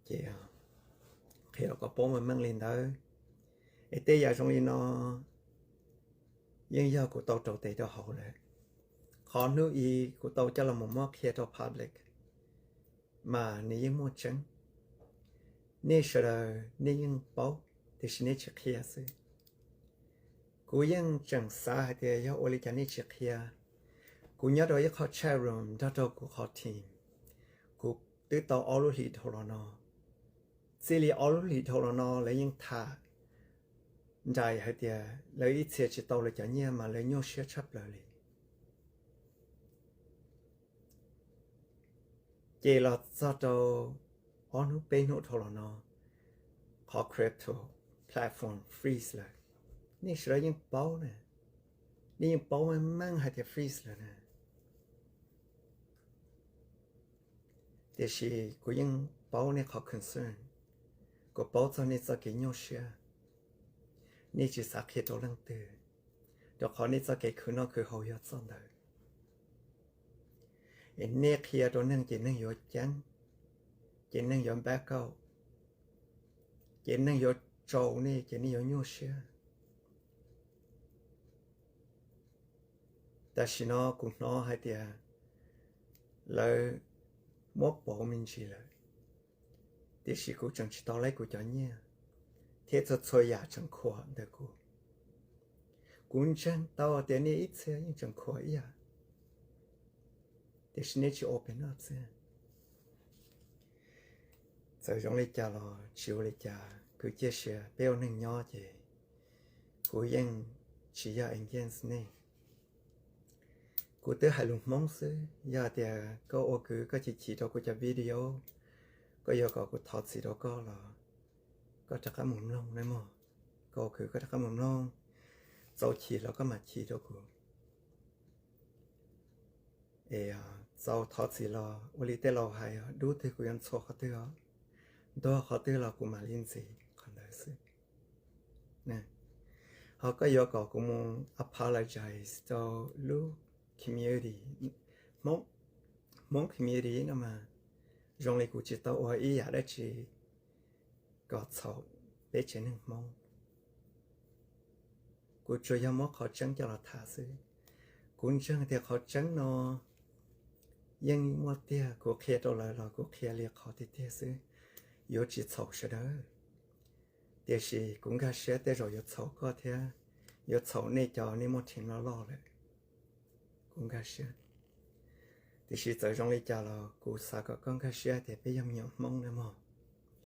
Ces qhia rau koj paub meej meej li ntawd. Es tej yam zoo li no yeej yog kuv tau rau tes rau hauv lawm. Qhov hnub ib kuv tau coj los mus muab qhia rau public mas nws yeej muaj tseeb. Nej sawv daws nej yeej paub, tiam sis nej tsis qhia xwb. Kuv yeej tseem xav hais tias yog ua li cas nej tsis qhia. Kuv nyob rau ib qho chat room nrog rau kuv qhov team, kuv twb tau ob lub hlis dhau los no. Txij li ob lub hlis dhau los no lawv yeej tham nraim hais tias lawv ib txhia tsis tau lawv cov nyiaj mas lawv nyuaj siab tshaj plaws li. Ces los txog rau ob hnub peb hnub dhau los no, qhov crypto platform freeze lawm. Nej sawv daws yeej paub na, nej yeej paub meej meej hais tias freeze lawm na. Tiam sis kuv yeej paub nej qhov concern, kuv paub txog nej txoj kev nyuaj siab. Nej tsis xav qhia rau leej twg, rau qhov nej txoj kev khwv noj khwv haus yog txoj ntawd. Es nej qhia rau neeg ces neeg yuav ceeb, ces neeg yuav back out, ces neeg yuav tsaus nej ces nej yuav nyuaj siab. Tam sim no kuv hnov hais tias lawv muab pauv me ntsis lawm, tiam sis kuv tseem tsis tau laib kuv cov nyiaj, thiab txhua txhua yam tseem khuam ntawm kuv. Kuv ntseeg tau tias nej ib txhia yeej tseem khuam ib yam, tiam sis nej tsis ua pem noj txiag. Txawm zoo li cas los tsis ua li cas, kwv cia siab peb ua neeg nyob ces kuv yeej tsis yog against nej. Kuv twb hais lus Hmoob xwb, yog tias koj ua kwv koj chim chim rau kuv cov video, koj yuav kom kuv thov txim rau koj los koj rov qab mus mloog nawb mog. Koj ua kwv koj rov qab mus mloog, txaus chim los koj mam chim rau kuv. Es txaus thov txim los ua li tej laus hais, dub twg kuv yuav ntxhua qhov twg os, ntuag qhov twg los kuv mam li ntxiv qhov ntawd xwb. Ho koj yuav kom kuv mus apologize rau lub community, Hmoob community no mas, zoo li kuv tsis tau ua ib yam dab tsi kom txhaum peb tsev neeg Hmoob. Kuv tsuas yog muab qhov tseeb coj los tham xwb. Kuv ntseeg tias qhov tseeb no yeej muaj tiag, kuv qhia rau lawv los kuv qhia li qhov tiag tiag xwb, yuav tsis txhaum sawv daws. Tiam sis kuv nkag siab tej zaum yuav txhaum koj thiab, yuav txhaum nej cov nej muaj theem loj loj lawm. Kuv nkag siab. Tiam sis txawm zoo li cas los kuv xav kom koj nkag siab tias peb yog me nyuam Hmoob nawb mog.